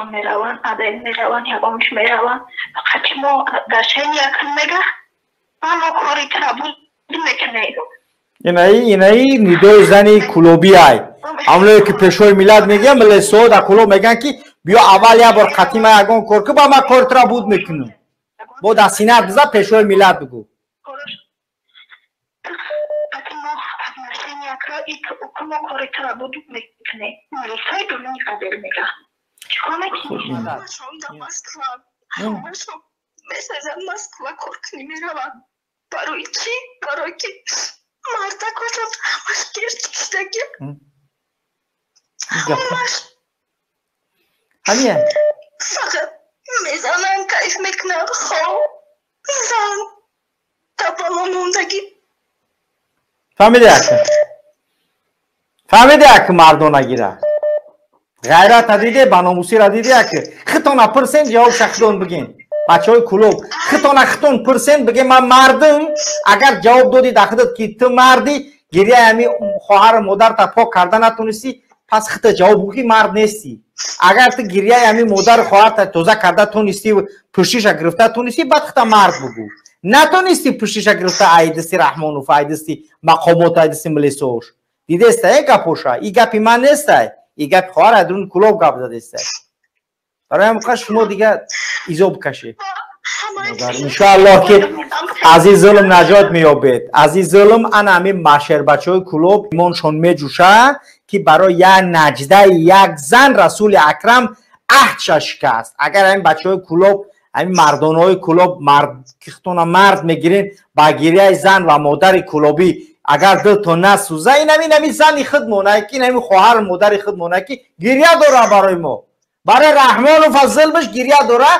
Ҳамашон мераванд, адел мераванд, ягонш мераванд. Фақат мо отношения кун мега, мо кори табуд мекунем. Инаи нидои зани кулобӣ ай. Ҳамлое ки пешвои миллат мегӯянд, милисаҳо дар Кулоб мегӯянд, ки биё, аввал як бор қатима ягон кор ку, ба ман кори тура буд мекунам. Бо дар синат биза, пешвои миллат бигӯ. Мо отношения ку, мо кори тура буд мекунем. Милисаи дуруни адел мега. Чикор мекунӣ? Месазан, Москва кор кунӣ мераванд. Барои чӣ? Барои ки мардакошон ҳамаш гирд кишидаги. Ҳамаш. Ҳамия. Фақат мезананд, кайф мекунанд, хоб зан табало мондагӣ. Фаҳмиди ака? Фаҳмиди ака, мардонагира? Ғайрата диде, баномусира диде ака? Хитона пурсен, ҷавобша худон бигин. Бачаҳои Кулоб, хитона хитон пурсен, биге: ман мардум? Агар ҷавоб доди дар худат, ки ту мардӣ, гиряи ҳами хоҳару модарта пок карда натонистӣ, пас хита ҷавоб гӯ, ки мард нестӣ. Агар ту гиряи ҳами модару хоҳарта тоза карда тонистӣ, пӯшиша гирифта тонистӣ, баъд хита мард бугӯ. Натонистӣ пӯшиша гирифта, ай дасти Раҳмонов, ай дасти мақомот, ай дасти милисош. Дидеста э гапоша? И гапи ман нестай, и гапи хоҳар айдуни Кулоб гап задестай. Барои ҳамқа шумо дига изоб кашед. Иншоаллоҳ, ки аз ин зулм наҷот меёбед. Аз ин зулм ана ҳамин машербачаҳои Кулоб имоншон меҷӯша, ки барои як наҷдаи як зан Расули Акрам аҳдша шикаст. Агар ҳамин бачаҳои Кулоб, ҳамин мардонаҳои Кулоб, кихтона мард мегирен, ба гиряи зан ва модари кулобӣ агар дилтон насӯза, инами зани худмона, ки инами хоҳару модари худмона, ки гиря дора барои мо, барои Раҳмонов аз зулмаш гиря дора.